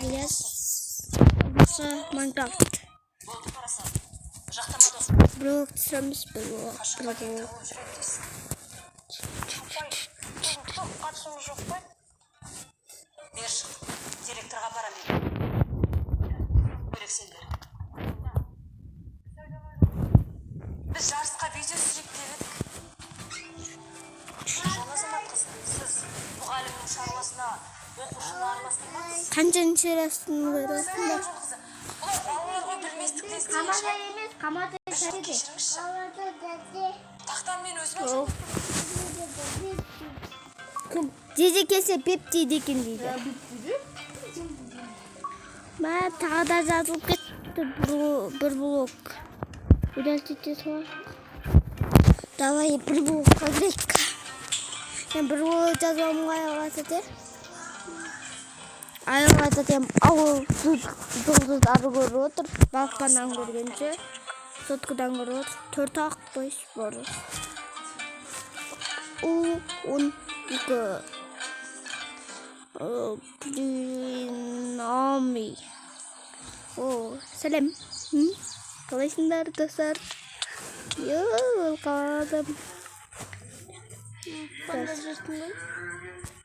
Ильяс осы Майнкрафт. Болды, парасат. Жақтама, досым. Блок түсіреміз, бір блок, бір Қашанға дейін блок. тығылып жүреді дейсің? Апай, сіздің түк қатысыңыз жоқ қой. Бері шық. Директорға барам мен. Керек сендер. Біз жарысқа видео түсірейік деп едік. Жан Азаматқызы, сіз мұғалімнің шаруасына оқушыны араластырмаңыз. Қаншаншы сериясын көресіңдер? Қызы, бұлар балалар ғой, білместіктен істеген шығар. Емес, қамады. Бір жыл кешіріңізші. Тақтаны мен өзім Ол. Деде келсе, пеп дейді екен дейді. Мә, тағы да жазылып кетті бір блок. Удалить ете салайық. Давай бір блокқа кірейік. Мен бір блок жазып алмай аяғылады. Аяғылады. Ауыл жұлдыздары көріп отыр. Балконнан көргенше. Соткадан көріп отыр. Төрт ақ бес бар. У, 12. Принами. О, сәлем. Қалайсыңдар, достар? Йо, қаладым. Қандай жүрсің ғой?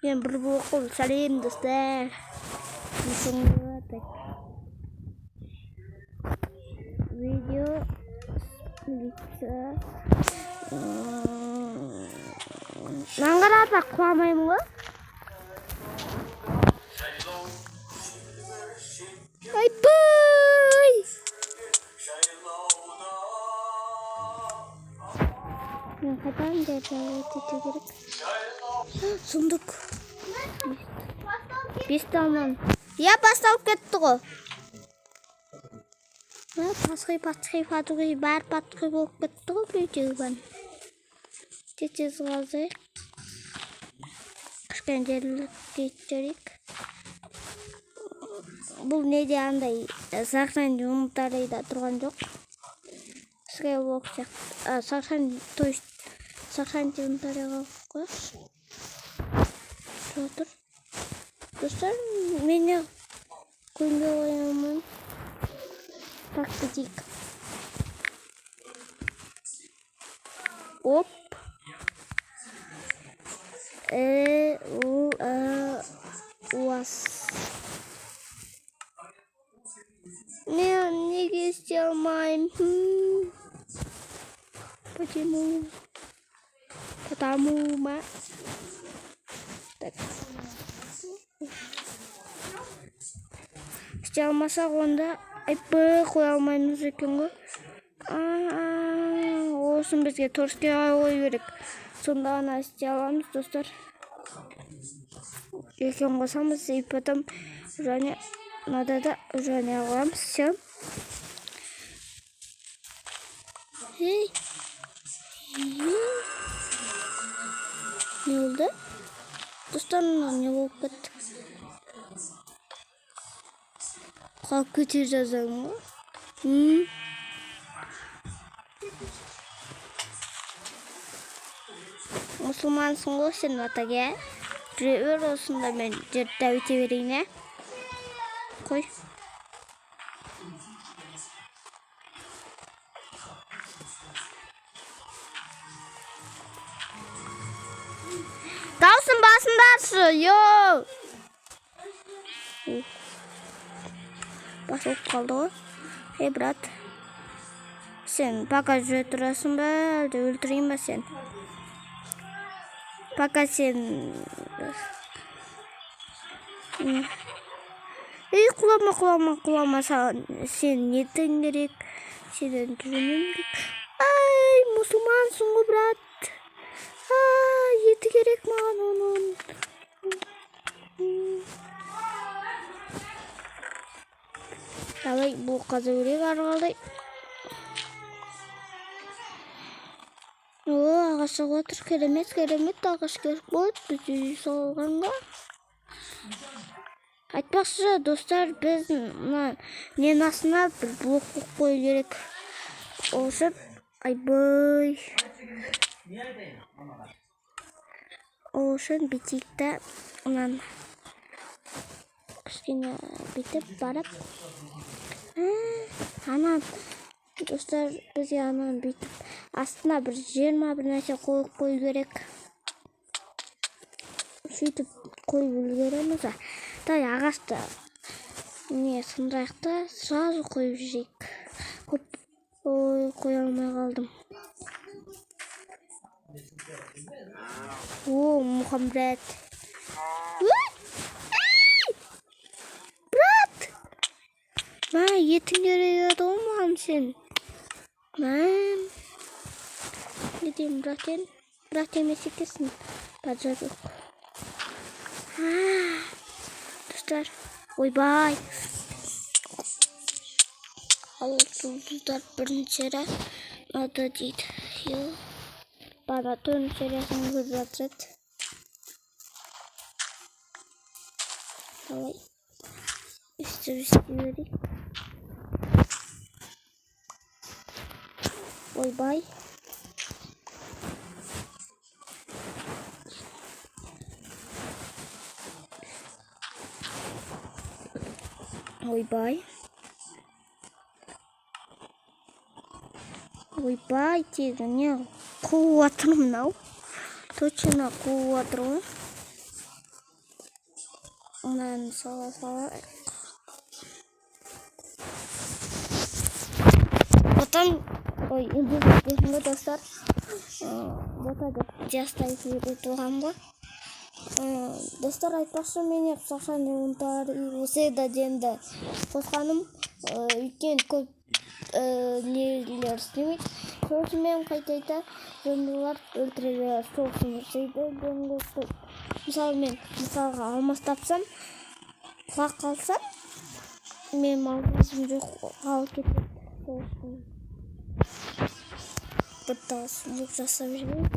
Мен бір блок қой. Сәлем, достар. Есіңде так. Видео лица. Маған қарата құламаймын ғой. Айбай! Мен қайтадан ету керек. Сундук. Бес алман. Я басталып кетті ғой. Мә, пасқи, пасқи, пасқи, бәрі пасқи болып кетті ғой үйдегі бәрі. Тез-тез қазайық. Кішкене жерлікке жіберейік. Бұл неде андай сохран инвентарийда тұрған жоқ. Скайблок сияқты. А, сохран, то есть сохранить инвентарийға қояйықшы. Тұра тұр. Достар, мен не көнбей қоямын. Так, кетейік. Оп. Э, у, э, уас. Мен неге істей алмаймын? Почему? Потому ма. Так. Істей алмасақ, онда айбы қоя алмаймыз екен ғой. Осын бізге торске қою керек. Сонда ғана істей аламыз, достар. Екеуін қосамыз и потом және надо да және қоямыз. Все. Ей. Не болды? Достар, мынау не болып кетті? Қалып кете жазамын ғой. Мұсылмансың ғой сен, атаге. Жүре бер осында, мен жерді дәуіте берейін, ә? Қой. Даусын басыңдаршы, йоу! Басылып қалды ғой. Ей, брат. Сен пока жүре тұрасың ба, әлде өлтірейін ба сен? Пока сен... Ей, құлама, құлама, құлама, саған сен нетің керек? Сенен жүрмең керек. Ай, мұсылмансың ғой, брат. Ай, еті керек маған оның. Давай, бұл қаза берейік ары қарай. О, ағаш шығып отыр. Керемет, керемет, ағаш керек болады біз үй салғанға. Айтпақшы, достар, біз мына ненің астына бір блок қойып қою керек. Ол үшін, айбай. Ол үшін бүйтейік та, мынаны. Кішкене бүйтіп барып, ана, достар, бізге ананы бүйтіп астына бір 20 бір нәрсе қойып қою керек. Сөйтіп қойып үлгереміз. Давай ағашты не сындырайық та, сразу қойып жейік. Хоп, ой, қоя алмай қалдым. О, Мұхаммед. Брат! Мә, етің керек еді ғой маған сен. Мә. Не деймін, брат енді? Брат емес екенсің. Бажа жоқ. Достар, ойбай. Ал жұлдыздар бірінші серия ұнады дейді. Бана төртінші сериясын көріп жатыр еді. Давай. Өстіп істей берейік. Ойбай. Ойбай. Ойбай, тегі не қуып жатыр мынау? Точно қуып жатыр ғой. Мынаны сала салайық. Потом, ой, енді дедім ғой, достар. Бота деп жастай туған ғой. Достар, айтпақшы, мен сохрани осы да денді қосқаным, өйткені көп нелер істемейді. Сол үшін мен қайта-қайта зомбилар өлтіре береді. Сол үшін ден қостым. Мысалы, мен мысалға алмас тапсам, құлап қалсам, менің алмасым жоқ қалып кетеді. Сол үшін бір тал сундук жасап жіберейік.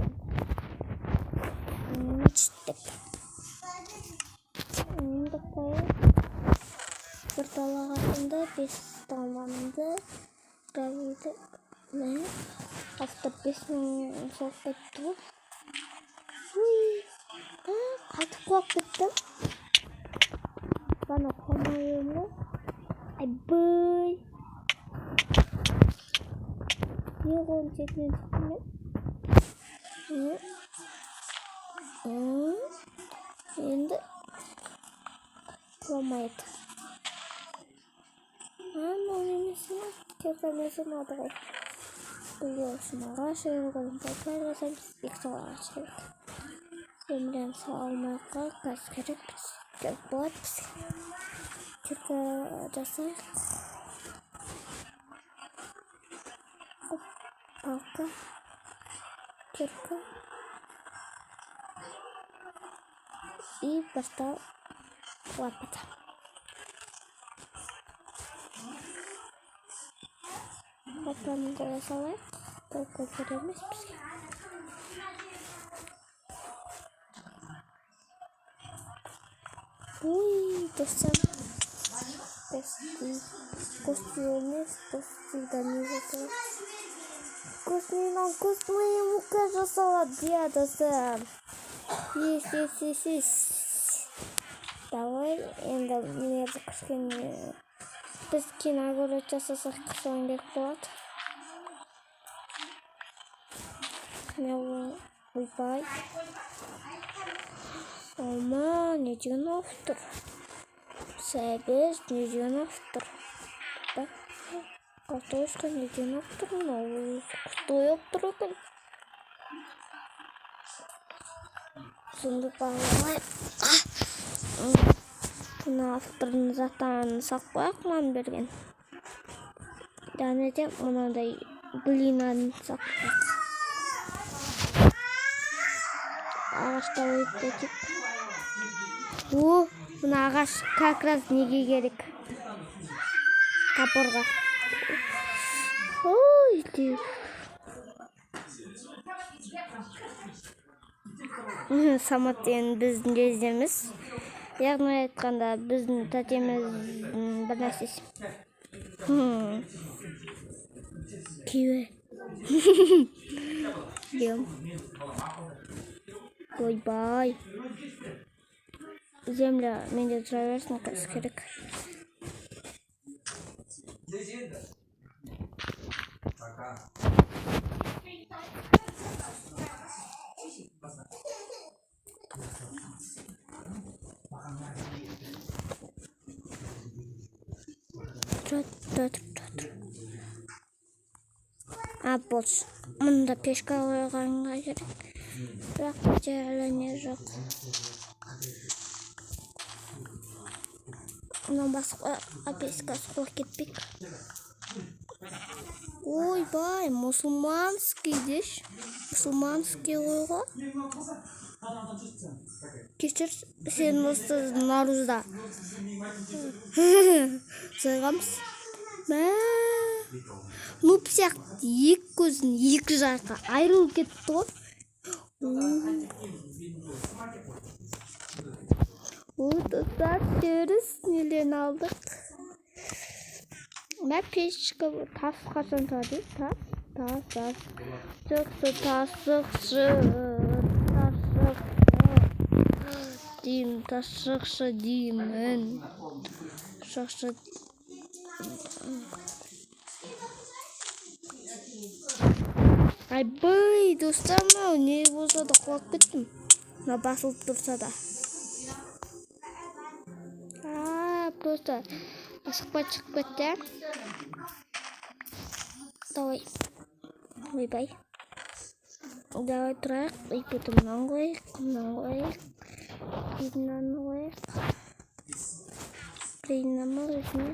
Деп. Енді қояйық. Бір тал ағашымды, 5 алмамды, гравийді, мә, автор 5000 соғып кетті ғой. Уй, қатып құлап кеттім. Бана құламай едім ғой. Айбай. Не қолым шетінен шықтым мен? Енді құламайды. Мынау немесі ма? Киркамен ұнады ғой. Бізге осы ағаш керек, одан палка жасаймыз. 2 тал ағаш керек. Земляны сала алмай ақ қояйық, қазір керек керек болады бізге. Кирка жасайық. Хоп, палка, кирка. И бір тал лопата. Лопатаны қоя салайық. Палка керек емес бізге. Ой, достар. Кости. Кости емес, костидан не жасалады? Костинан костная мука жасалады, иә, достар. Есть, есть, есть, есть. Давай, енді мына кішкене біз кейін огород жасасақ, соған керек болады. Ойбай. Алма не деген автор? Сәбіз не деген автор? Картошка не деген автор мынау? Крутой автор екен. Сундук алайық. Мына автордың заттарын салып қояйық, маған берген. Және де мынандай глинаны салып қояйық. Ағаштар ойып кетейік. О, мына ағаш как раз неге керек? Топорға. Ой, деп. Самат деген біздің жездеміз. Яғни айтқанда біздің тәтеміздің бір нәрсесі. Күйеуі. Дем. Ойбай. Земля менде тұра берсін, қазір керек. Тұра тұра тұр, тұра тұр. А, болды. Мұнда пешка қойғанға керек. Бірақ бізде әлі не жоқ. Мынау басып қояйық, пешкасы құлап кетпейік. Ойбай, мусульманский деші. Мусульманский ғой ғой. Кешір, сен осы нарузда. Сойғанбыз. Мә. Нуб сияқты екі көзін екі жаққа айырылып кетті ғой. Ой, достар, теріс нелерін алдық. Мә, печка, тас қашан тұрады? Тас, тас, тас. Шықшы, тас, шықшы, тас, шықшы. Деймін, тас шықшы деймін. Шықшы. Айбай, достар, мынау не болса да құлап кеттім. Мына басылып тұрса да. А, просто асықпай шығып кетті. Давай. Ойбай. Давай тұрайық. И потом мынаны қояйық, мынаны қояйық. Мынаны қояйық. Мынаны өзіне.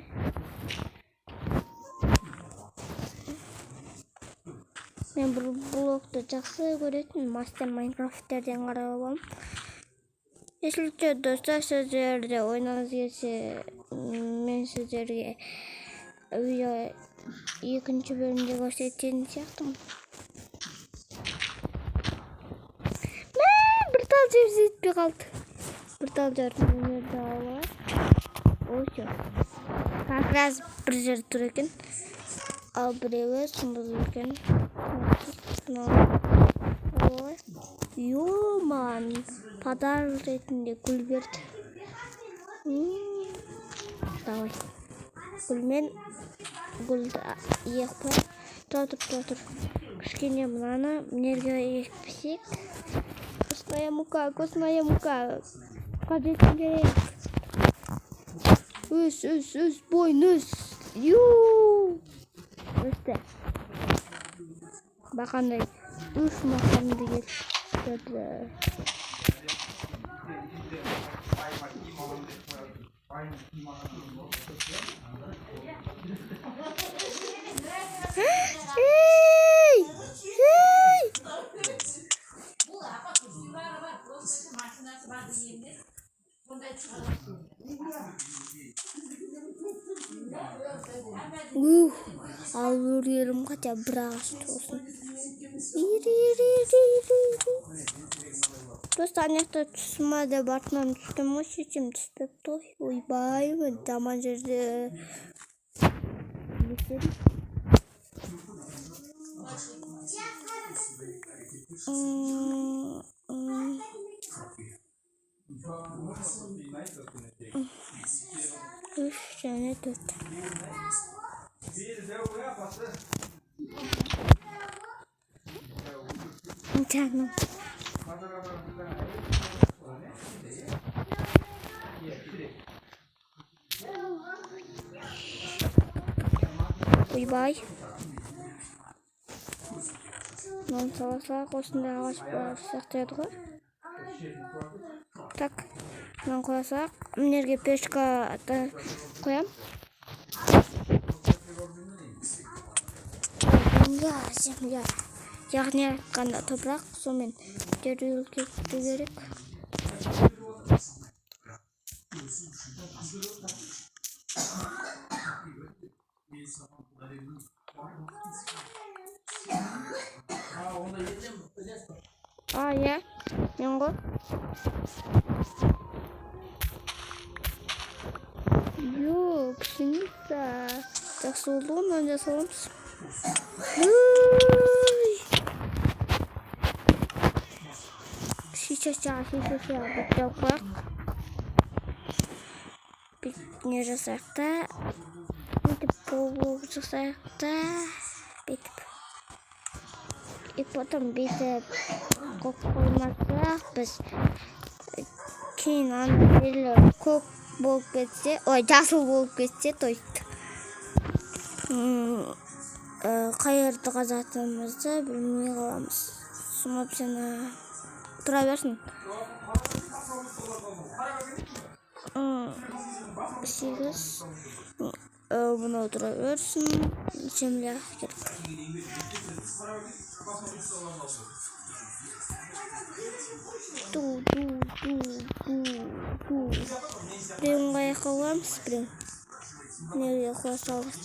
Мен бұл блогты жақсы көретін мастер Майнкрафттерден қарап аламын. Если что, достар, сіздерде ойнағыңыз келсе, мен сіздерге видео екінші бөлімде көрсететін сияқтымын. Мә, бір тал жер жетпей қалды. Бір тал жерді өнерді алып. Ой, всё. Как раз бір жер тұр екен. Ал біреуі сұмдық екен. Ой, ё, маған подарок ретінде гүл берді. Давай. Гүлмен гүлді егіп қояйық. Тұра тұр, тұра тұр. Кішкене мынаны мына екпесек. Костная мука, костная мука. Қажет керек. Өс, өс, өс, бойын өс. Ю! Өсті. Бақандай үш мақамды кетті. Ей! Ей! Ух, ал өргерім хотя бір ағаш болсын. Просто ана жақта түсіма деп артынан түстім ғой, сөйтсем түспепті ғой. Ойбай, мен жаман жерде. Үш және төрт. Canım. Ойбай. Мынаны сала салайық, осындай ағаш бар сияқты еді ғой. Так, мынаны қоя салайық. Мына жерге печка қоям. Земля, земля. Яғни айтқанда топырақ, сонымен жерді үлкейту керек. А, иә, мен ғой. Ё, пшеница. Жақсы болды ғой, мынаны жасап аламыз. Ой! Сейчас, сейчас, сейчас, сейчас, қояйық. Бүйтіп не жасайық та, бүйтіп полблок жасайық та, бүйтіп. И потом бүйтіп қойып қоймасақ, біз кейін ана жерлер көк болып кетсе, ой, жасыл болып кетсе, то есть қай жерді қазатынымызды білмей қаламыз. Сумапсена тұра берсін. 8. Мынау тұра берсін. Земля керек. Ту ту ту ту ту. Біреуін қаяққа қоямыз, біреуін неге қоя салдық?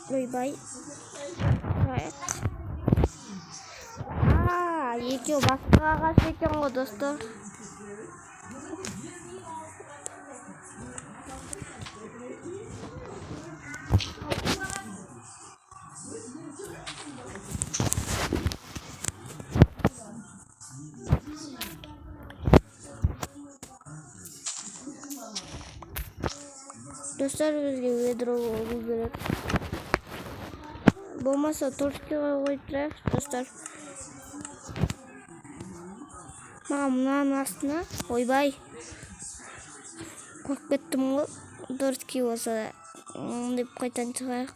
Ойбай, тұрайық. А, екеуі басқа ағаш екен ғой, достар. Достар, бізге ведро болу керек, болмаса торскийға қойып тұрайық. Достар, маған мынаның астына, ойбай, қорқып кеттім ғой. Дорский болса деп қайтадан шығайық.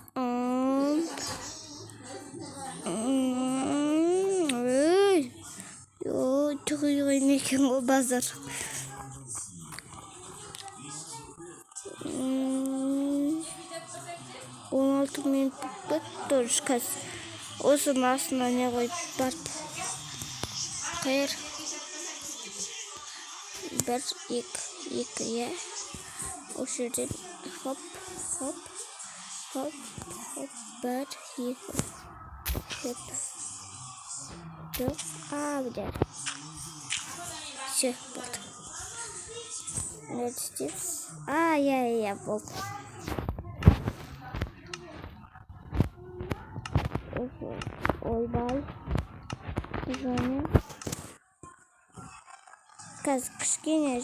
Ей, ой, түгел екен ғой базар. 16 минут болып кетті тоже. Қазір осының астына не қойып барып қайыр. Бір, екі, екі, иә, осы жерден хоп, хоп, хоп, хоп, бір, екі, хоп, жоқ, а, міне, все, болды. Не істейміз? А, иә, иә, болды. Ойбай, және қазір кішкене.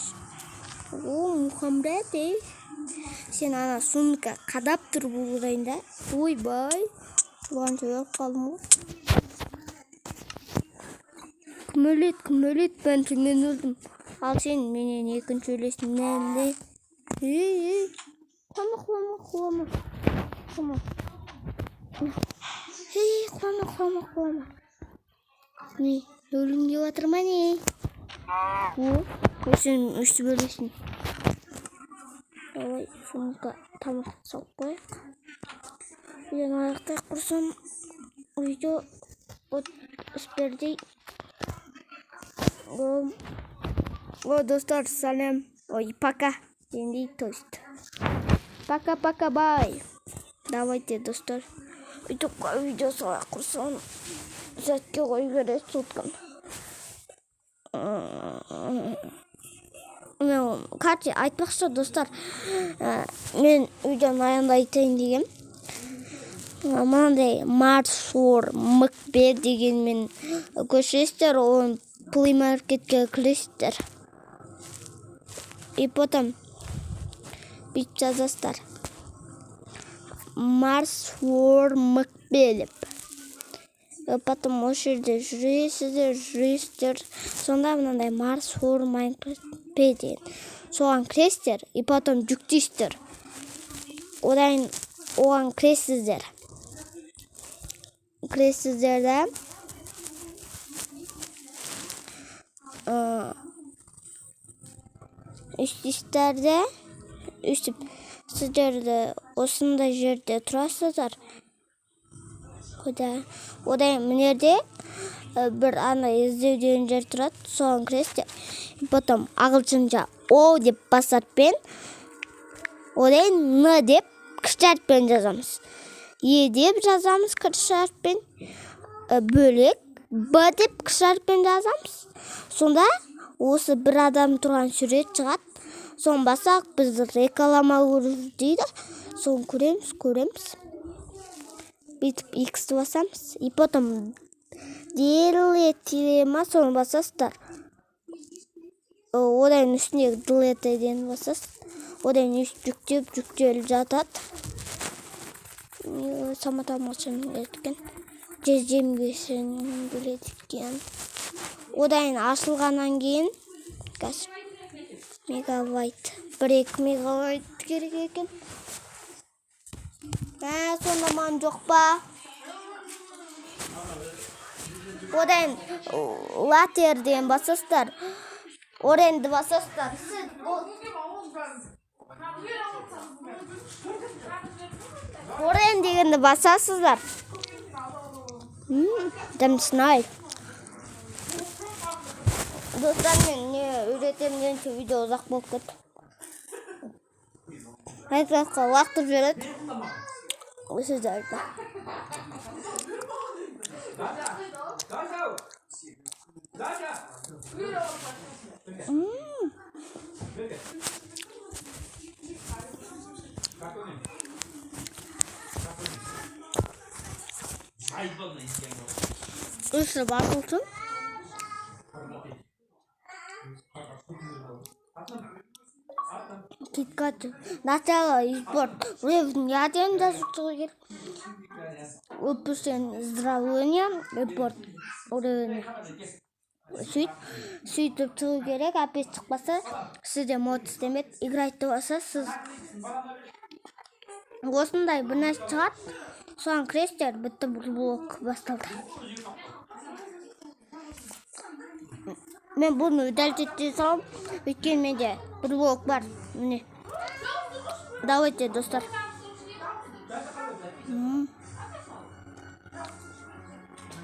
О, Мұхаммед, ей, сен ана сумка қадап тұр болайын да. Ойбай, бұған өліп қалдым ғой. Кім өледі, кім өледі? Бірінші мен өлдім, ал сен менен екінші өлесің. Нәле, ей, ей, құлама, құлама, құлама, құлама, ей, құлама, құлама, құлама. Не, өлгің келіп жатыр ма, не? О, сен өстіп өлесің. Давай, сумка тамақ салып қояйық. Видеоны аяқтайық құрсын. Видео вот сперди. О, достар, сәлем, ой, пока дегендей, то есть пока, пока, бай. Давайте, достар, Ютубқа видео салайық құрсын. Сәтке қою керек сотканы. Мен, короче, айтпақшы, достар, мен видеоны аяғында айтайын дегем. Мынандай Марсор мкб дегенмен көшесіздер, оны Play Marketке кіресіздер. И потом бүйтіп жазасыздар: Марс War мкб деп. Потом осы жерде жүресіздер, жүресіздер, сонда мынандай Марс War Minecraft П деген, соған кіресіздер. И потом жүктейсіздер, одан оған кіресіздер, кіресіздер да, өйстейсіздер де, өйстіп сіздерді осындай жерде тұрасыздар. Одан мына жерде бір ана іздеу деген жер тұрады, соған кіресіздер. Потом ағылшынша О деп бас әріппен, одан Н деп кіші әріппен жазамыз, Е деп жазамыз кіші әріппен, бөлек Б деп кіші әріппен жазамыз. Сонда осы бір адам тұрған сурет шығады. Соны бассақ, біз реклама көріп дейді. Соны көреміз, көреміз. Бүйтіп X-ті басамыз. И потом delete ма, соны басасыздар. Одан үстіндегі delete дегенді басасыз. Одан өйстіп жүктеп, жүктеліп жатады. Самат алмасының келеді екен. Жездемге келеді екен. Одан ашылғаннан кейін қазір мегабайт, 1-2 мегабайт керек екен. Сонда маған жоқ па? Одан later деген басасыздар. Оренді басасыздар. Сіз Орен дегенді басасыздар. Дәмдісін ай. Достар, мен не үйретемін дегенше видео ұзақ болып кетті. Майнкрафтқа лақтырып жібереді. Сіздерді. Өшіріп ашылсын. KitKat. Начало и спорт. Уровень 1 даже шығу керек. Выпущен здравление репорт уровень. Сөйтіп шығу керек. Опять шықпаса, сізде мод істемеді. Играть деп басса, сіз осындай бір нәрсе шығады. Соған кіресіздер, бітті, бір блок басталды. Мен бұны удалить ете саламын, өйткені менде бір блок бар. Міне. Давайте, достар.